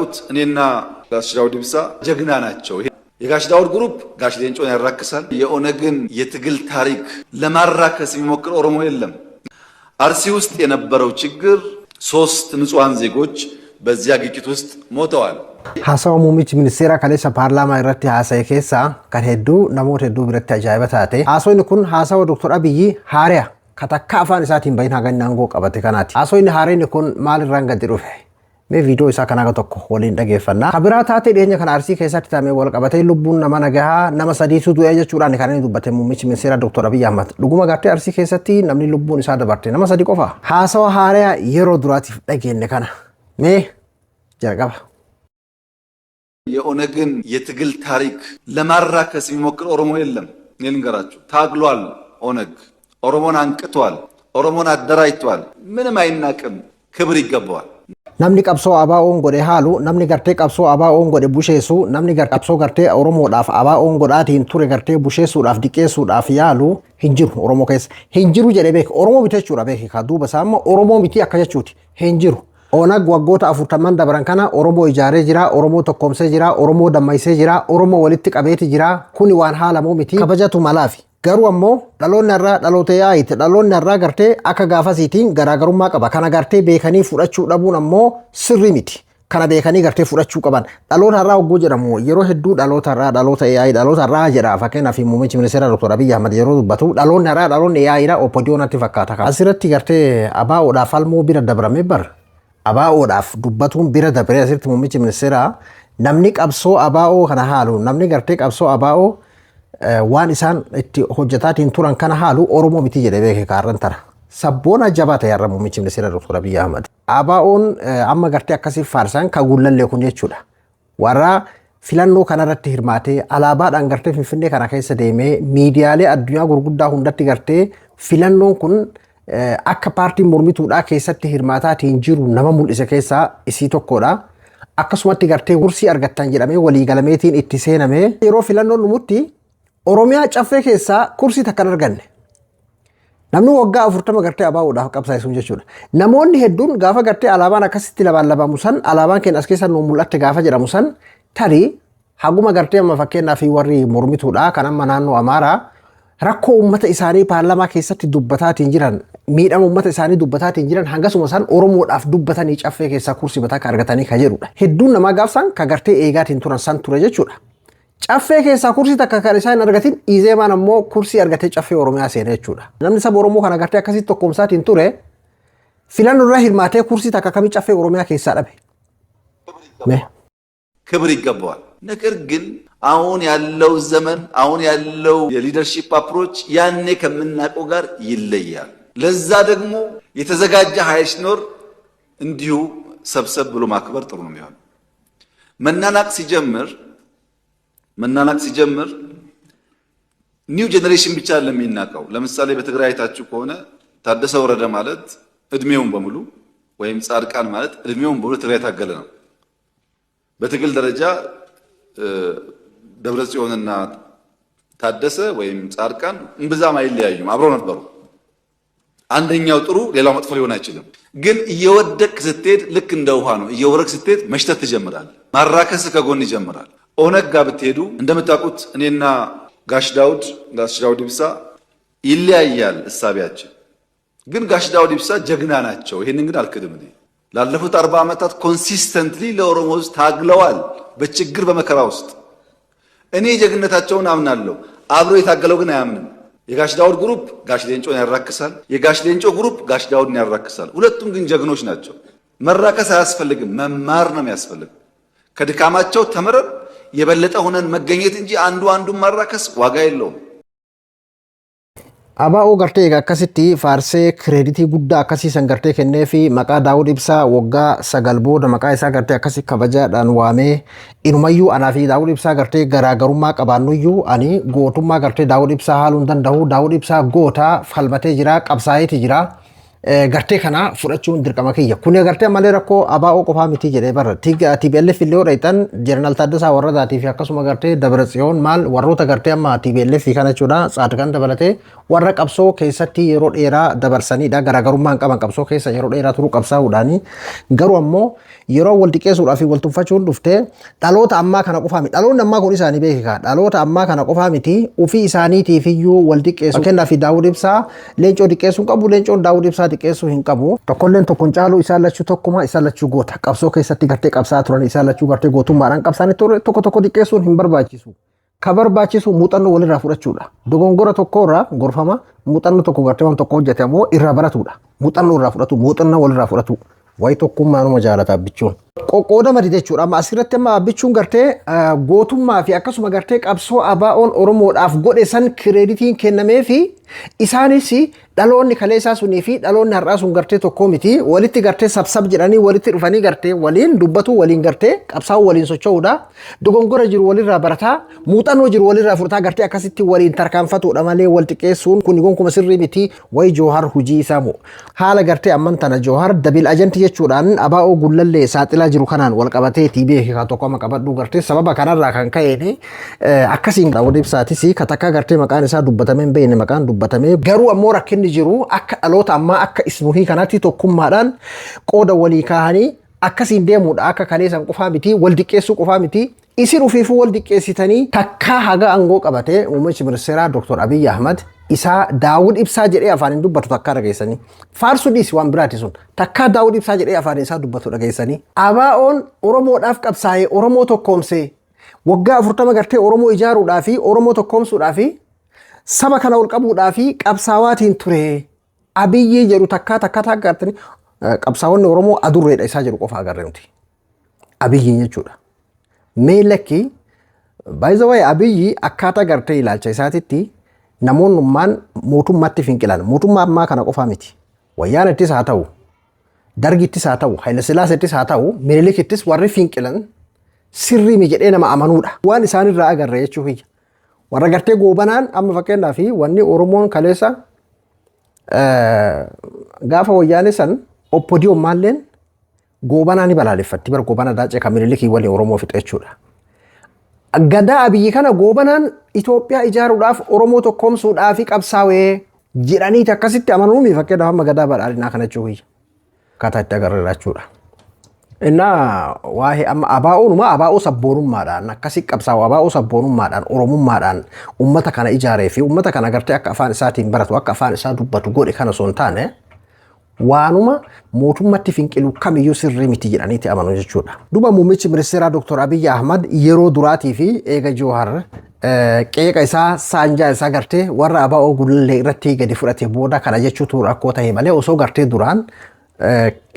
እኔና ጋሽ ዳውድ ኢብሳ ጀግና ናቸው። የጋሽ ዳውድ ግሩፕ ጋሽ ሌንጮን ያራክሳል። የኦነግን የትግል ታሪክ ለማራከስ የሚሞክር ኦሮሞ የለም። አርሲ ውስጥ የነበረው ችግር ሶስት ንጹሐን ዜጎች በዚያ ግጭት ውስጥ ሞተዋል። Haasawa muummichi ministeeraa kaleessa paarlaamaa irratti haasa'e keessaa kan hedduu namoota hedduu biratti ajaa'iba taate. Haasawni kun haasawa Dr. Abiyyi haari'a ka takka afaan isaatiin bahin haga inni aangoo qabate kanaati. Haasawni haareen kun maalirraan gadi dhufe? Mee viidiyoo isaa kana tokko waliin dhageeffannaa. Ka biraa taatee dhiyeenya kana Arsii keessatti taa'amee wal qabatee lubbuun nama nagahaa nama sadiitu du'ee jechuudhaan kan inni dubbate muummichi ministeeraa Dr. Abiyyi Ahmad. Dhuguma gartee Arsii keessatti namni lubbuun isaa dabarte nama sadi qofa. Haasawa haari'a yeroo duraatiif dhageenye kana. Mee jalqaba. የኦነግን የትግል ታሪክ ለማራከስ የሚሞክር ኦሮሞ የለም። እኔ ልንገራችሁ፣ ታግሏል። ኦነግ ኦሮሞን አንቅቷል። ኦሮሞን አደራጅቷል። ምንም አይናቅም፣ ክብር ይገባዋል። Namni qabsoo ABO'n godhe haalu, namni gartee qabsoo ABO'n godhe busheessu, namni qabsoo gartee Oromoodhaaf ABO'n godhaatiin ture gartee busheessuudhaaf diqqeessuudhaaf yaalu hin jiru Oromoo keessa. Hin jiru jedhee beeke. Oromoo miti jechuudha beeke. Ka duuba isaa immoo Oromoo miti akka jechuuti. Hin jiru. Onag waggoota 40n dabran kana Oromoo ijaaree jira, Oromoo tokkoomsee jira, Oromoo dammaysee jira, Oromoo walitti qabeeti jira. Kuni waan haalamuu miti. Kabajatu malaafi. Garuu ammoo dhaloonni irraa dhaloota yaa'iiti. Dhaloonni irraa gartee akka gaafasiitiin garaagarummaa qaba. Kana gartee beekanii fudhachuu dhabuun ammoo sirrii miti. Kana beekanii gartee fudhachuu qaban. Dhaloota irraa hogguu jedhamu yeroo hedduu dhaloota irraa dhaloota AI dhaloota irraa jedha. Fakkeenyaaf muummichi ministeera Dr. Abiyyi Ahmad yeroo dubbatu dhaloonni irraa dhaloonni AI dha OPDO natti fakkaata. Asirratti gartee ABO'dhaaf falmuu bira dabrame bar. ABO'dhaaf dubbatuun bira dabree asirratti muummichi ministeeraa namni qabsoo ABO kana haalu, namni gartee qabsoo ABO waan isaan itti hojjetaatiin turan kana haalu Oromoo miti jedhee beeke kaarran tana. Sabboona jabaa ta'e har'a muummichi ministeera Dr. Abiyyi Ahmad. ABO'n amma gartee akkasii faarsan kan gullallee kun jechuudha. Warra filannoo kanarratti hirmaatee alaabaadhaan gartee Finfinnee kana keessa deemee miidiyaalee addunyaa gurguddaa hundatti gartee filannoon kun akka paartiin mormituudhaa keessatti hirmaataatiin jiru nama mul'ise keessaa isii tokkodha. Akkasumatti gartee kursii argattan jedhamee waliigalameetiin itti seenamee yeroo filannoon dhumutti Oromiyaa caffee keessaa kursii takka hin arganne. Namni waggaa 40 gartee ABO'dhaaf qabsaa'e sun jechuudha. Namoonni hedduun gaafa gartee alaabaan akkasitti labaalabamu san, alaabaan keenya as keessa nu mul'atte gaafa jedhamu san, tarii haguma gartee amma fakkeenyaaf warri mormituudha kan amma naannoo Amaaraa rakkoo uummata isaanii paarlamaa keessatti dubbataatiin jiran, miidhama uummata isaanii dubbataatiin jiran, hangasuma san Oromoodhaaf dubbatanii caffee keessaa kursii mataa akka argatanii ka jedhudha. Hedduun namaa gaafsan ka gartee eegaatiin turan san ture jechuudha. Caffee keessaa kursii takka kan isaan hin argatin Izeemaan ammoo kursii argatee caffee Oromiyaa seene jechuudha. Namni saba Oromoo kana gartee akkasitti tokkoomsaatiin ture filannoo irra hirmaatee kursii takka kamii caffee Oromiyaa keessaa dhabe? Mee. ክብር ይገባዋል። ነገር ግን አሁን ያለው ዘመን አሁን ያለው የሊደርሺፕ አፕሮች ያኔ ከምናውቀው ጋር ይለያል። ለዛ ደግሞ የተዘጋጀ ኃይል ሲኖር እንዲሁ ሰብሰብ ብሎ ማክበር ጥሩ ነው የሚሆነው። መናናቅ ሲጀምር ኒው ጄኔሬሽን ብቻ አይደለም የሚናቀው። ለምሳሌ በትግራይ አይታችሁ ከሆነ ታደሰ ወረደ ማለት እድሜውን በሙሉ ወይም ጻድቃን ማለት እድሜውን በሙሉ ትግራይ የታገለ ነው። በትግል ደረጃ ደብረ ጽዮንና ታደሰ ወይም ጻድቃን እምብዛም አይለያዩም፣ አብረው ነበሩ። አንደኛው ጥሩ ሌላው መጥፎ ሊሆን አይችልም። ግን እየወደቅ ስትሄድ ልክ እንደ ውሃ ነው። እየወረድክ ስትሄድ መሽተት ትጀምራል። ማራከስ ከጎን ይጀምራል። ኦነግ ጋር ብትሄዱ እንደምታውቁት እኔና ጋሽ ዳውድ ኢብሳ ይለያያል እሳቢያችን። ግን ጋሽ ዳውድ ኢብሳ ጀግና ናቸው። ይሄንን ግን አልክድም። እኔ ላለፉት 40 ዓመታት consistently ለኦሮሞ ሕዝብ ታግለዋል፣ በችግር በመከራ ውስጥ። እኔ ጀግንነታቸውን አምናለሁ። አብሮ የታገለው ግን አያምንም። የጋሽ ዳውድ ግሩፕ ጋሽ ሌንጮን ያራክሳል። የጋሽ ሌንጮ ግሩፕ ጋሽ ዳውድን ያራክሳል። ሁለቱም ግን ጀግኖች ናቸው። መራከስ አያስፈልግም፣ መማር ነው የሚያስፈልግ። ከድካማቸው ተምረን የበለጠ ሆነን መገኘት እንጂ አንዱ አንዱን ማራከስ ዋጋ የለውም። ABO gartee egaa akkasitti faarsee credit guddaa akkasii san gartee kennee fi maqaa Daawud Ibsaa waggaa 9 booda maqaa isaa gartee akkasii kabajaadhaan waamee, inumayyuu anaa fi Daawud Ibsaa gartee garaagarummaa qabaannuyyuu ani gootummaa gartee Daawud Ibsaa haaluu hin danda'u. Daawud Ibsaa gootaa falmatee jira, qabsaa'eeti jira. Gartee kana fudhachuun dirqama kiyya. Kuni gartee malee rakkoo ABO qofaa miti jedhee barra. TPLF illee hodhaytan Jeneraal Taaddasaa Warradaatii fi akkasuma gartee Dabratsiyoon maal warroota gartee amma TPLF kana jechuudha, Tsaadqaan dabalatee warra qabsoo keessatti yeroo dheeraa dabarsanidha. Garaagarummaa hin qaban qabsoo keessa yeroo dheeraa turuu qabsaa'uudhaani. Garuu ammoo yeroo wal xiqqeessuudhaa fi wal tuffachuun dhuftee dhaloota ammaa kana qofaa miti. Dhaloonni ammaa kun isaanii beekaa. Dhaloota ammaa kana qofaa miti, ofii isaaniitiif iyyuu wal xiqqeessu. Fakkeenyaaf, Daawud Ibsaa Leencoo xiqqeessuu hin qabu, Leencoon Daawud Ibsaa xiqqeessuu hin qabu. Tokkolleen tokko hin caalu, isaan lachuu tokkuma, isaan lachuu goota. Qabsoo keessatti gartee qabsaa turan, isaan lachuu gartee gootummaadhaan qabsaanii ture, tokko tokko xiqqeessuun hin barbaachisu. Ka barbaachisu muuxannoo walirraa fudhachuudha. Dogongora tokko irraa gorfama, muuxannoo tokko gartee waan tokko hojjete ammoo irraa baratuudha. Muuxannoo irraa fudhatu, muuxannoo walirraa fudhatu. Wayi tokkummaanuma jaalata abbichuun. Qoqqoodama dide jechuudha. Amma asirratti amma abbichuun gartee gootummaa fi akkasuma gartee qabsoo ABO'n Oromoodhaaf godhe san creditiin kennamee fi isaanis dhaloonni kaleessaa sunii fi dhaloonni har'aa sun gartee tokko miti. Walitti gartee sabsab jedhanii walitti dhufanii gartee waliin dubbatu, waliin gartee qabsaa'uu, waliin socho'uudha. Dogongora jiru walirraa barataa, muuxannoo jiru walirraa fudhataa, gartee akkasitti waliin tarkaanfatuudha malee wal xiqqeessuun kun gonkuma sirrii miti. Wayi Joohar hujii isaa moo haala gartee amman tana Joohar double agent jechuudhaan ABO Gullallee saaxilaa jiru kanaan wal qabateetii beeke kan tokko amma qabadhu gartee sababa kanarraa kan ka'een akkasiin Daawud Ibsaatis katakkaa gartee maqaan isaa dubbatamee hin beekne maqaan dubbatamee. Garuu ammoo rakkinni jiru akka dhaloota ammaa akka isnuhii kanatti tokkummaadhaan qooda walii kaahanii akkasiin deemuudha. Akka kaleessan qofaa miti, wal diqqeessuu qofaa miti, isin ofiifuu wal diqqeessitanii. Takkaa haga aangoo qabatee muummichi ministeeraa Dr. Abiy Ahmad isaa Daawud Ibsaa jedhee afaan hin dubbatu takkaa dhageessanii? Faarsuu dhiisi, waan biraati sun. Takkaa Daawud Ibsaa jedhee afaan isaa dubbatu dhageessanii? ABO'n Oromoodhaaf qabsaa'ee Oromoo tokkoomsee waggaa 40 gartee Oromoo ijaaruudhaa fi Oromoo tokkoomsuudhaa fi saba kana ol qabuudhaa fi qabsaawaatiin ture. Abiyyii jedhu takkaa takkaa takka gartanii qabsaa'onni Oromoo adurreedha isaa jedhu qofa agarre nuti. Abiyyiin jechuudha. Mee lakki, by the way, Abiyyi akkaataa gartee ilaalcha isaatitti namoonnummaan mootummaatti finqilan mootummaa ammaa kana qofaa miti. Wayyaanittis haa ta'u, Dargittis haa ta'u, Hayilasillaaseettis haa ta'u, Minilikittis warri finqilan sirrii mi jedhee nama amanuudha. Waan isaanirraa agarre jechuu kiyya. Warra gartee Goobanaan amma fakkeenyaaf wanni Oromoon kaleessa gaafa Wayyaanee san OPDOn maalleen Goobanaa ni balaaleffatti. Bara Goobanaa Daacee kan Minilikii waliin Oromoo fixe jechuudha. Gadaa Abiyyi kana Goobanaan Itoophiyaa ijaaruudhaaf, Oromoo tokkoomsuudhaaf qabsaa'ee jedhaniiti akkasitti amanuumi fakkeenyaaf amma Gadaa Badhaadhinaa kana jechuu kiyya. Akkaataa itti agarreera jechuudha. Innaa waa'ee amma ABO'numa ABO sabboonummaadhaan akkasi qabsaa'u, ABO sabboonummaadhaan Oromummaadhaan uummata kana ijaaree fi uummata kana gartee akka afaan isaatiin baratu, akka afaan isaa dubbatu godhe kana osoo hin taane, waanuma mootummatti finqilu kamiyyuu sirrii miti jedhaniiti amanu jechuudha. Duba muummichi ministeeraa Dr. Abiyyi Ahmad yeroo duraatii fi eega Joohar qeeqa isaa saanjaa isaa gartee warra ABO Gullallee irratti gadi fudhate booda kana jechuutu rakkoo ta'e malee, osoo gartee duraan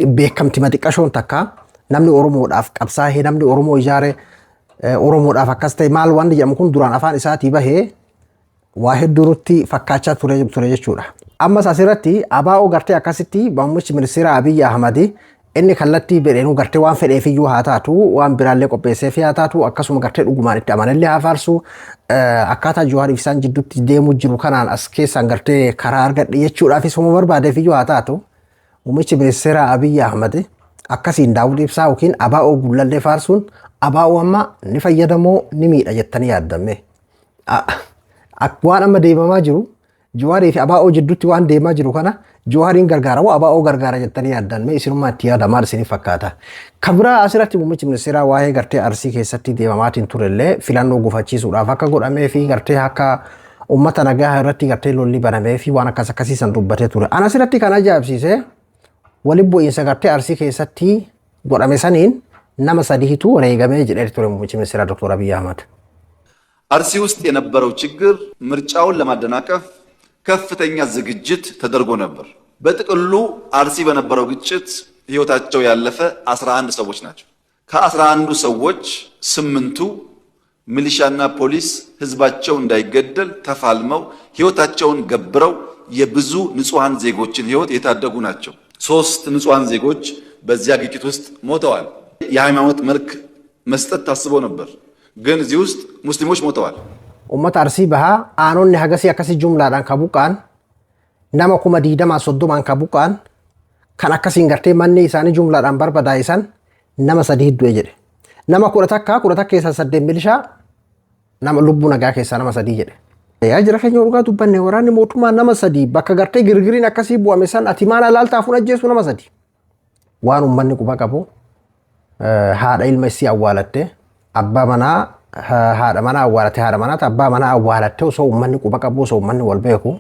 beekamti xiqqashoon takka namni Oromoodhaaf qabsaa'ee, namni Oromoo ijaare, Oromoodhaaf akkas ta'e maal waan jedhamu kun duraan afaan isaatii bahee waa hedduu nutti fakkaachaa ture jechuudha. Ammas asirratti ABO gartee akkasitti muummichi ministeera Abiyyi Ahmad inni kallattii bedheenuu gartee waan fedheefiyyuu haa taatu, waan biraallee qopheesseef haa taatu, akkasuma gartee dhugumaan itti amanallee haa faarsu, akkaataa Jawaar isaan jidduutti deemuu jiru kanaan as keessaan gartee karaa argadhe jechuudhaafis homa barbaadeefiyyuu haa taatu, muummichi ministeera Abiyyi Ahmad akkasiin Daawud Ibsaa yookiin ABO Gullallee faarsuun ABO amma ni fayyadamoo ni miidha jettanii yaaddamme? Waan amma deemamaa jiru, Jawaarii fi ABO jidduutti waan deemaa jiru kana, Jawaariin gargaara moo ABO gargaara jettanii yaaddan? Mee isinummaa itti yaada, maal isiniif fakkaata? Kan biraa asirratti muummichi ministeeraa waa'ee gartee Arsii keessatti deemamaatiin turellee filannoo gufachiisuudhaaf akka godhamee fi gartee akka uummata nagaa irratti gartee lolli banamee fi waan akkas akkasii san dubbatee ture. Ana asirratti kan ajaa'ibsiise waliin bu'iinsa gartee Arsii keessatti godhame saniin nama sadiitu wareegamee jedhee ture muummichi ministeeraa Dr. Abiyyi Ahmad. አርሲ ውስጥ የነበረው ችግር ምርጫውን ለማደናቀፍ ከፍተኛ ዝግጅት ተደርጎ ነበር። በጥቅሉ አርሲ በነበረው ግጭት ሕይወታቸው ያለፈ 11 ሰዎች ናቸው። ከ11ዱ ሰዎች ስምንቱ ሚሊሻና ፖሊስ ሕዝባቸው እንዳይገደል ተፋልመው ሕይወታቸውን ገብረው የብዙ ንጹሐን ዜጎችን ሕይወት የታደጉ ናቸው። ሶስት ንጹሐን ዜጎች በዚያ ግጭት ውስጥ ሞተዋል። የሃይማኖት መልክ መስጠት ታስቦ ነበር፣ ግን እዚህ ውስጥ ሙስሊሞች ሞተዋል። Uummata Arsii Bahaa aanonni hagasii akkasii jumlaadhaan ka buqqaan nama 20,000 30n ka buqqaan Kan akkasiin gartee manni isaanii jumlaadhaan barbadaa'e san nama 3 du'e jedhe. Nama 11, 11 keessaa 8 milishaa, nama lubbuu nagaa keessaa nama 3 jedhe. Yaa jira keenya, dhugaa dubbanne, waraanni mootummaa nama 3 bakka gartee girgiriin akkasii bu'ame san ati maal alaaltaa fuun ajjeesu nama 3. Waan uummanni quba qabu, haadha ilma isii awwaalatte, abbaa manaa haadha manaa awwaalatte, haadha manaati abbaa manaa awwaalatte, osoo uummanni quba qabu, osoo uummanni wal beeku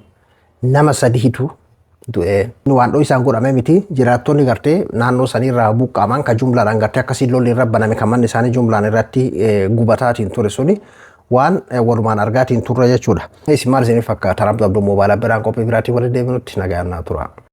nama sadiitu du'e. Waan dhoo isaan godhame miti. Jiraattonni gartee naannoo saniirraa buqqaaman kan jumlaadhaan gartee akkasii lolli irra baname, kan manni isaanii jumlaan irratti gubataatiin ture suni waan walumaan argaatiin turre jechuudha. Isin maal isiniif fakkaata? Ramtu Abduu Moobaayilaa biraan qophii biraatiin waliin deebinutti nagaan naa tura.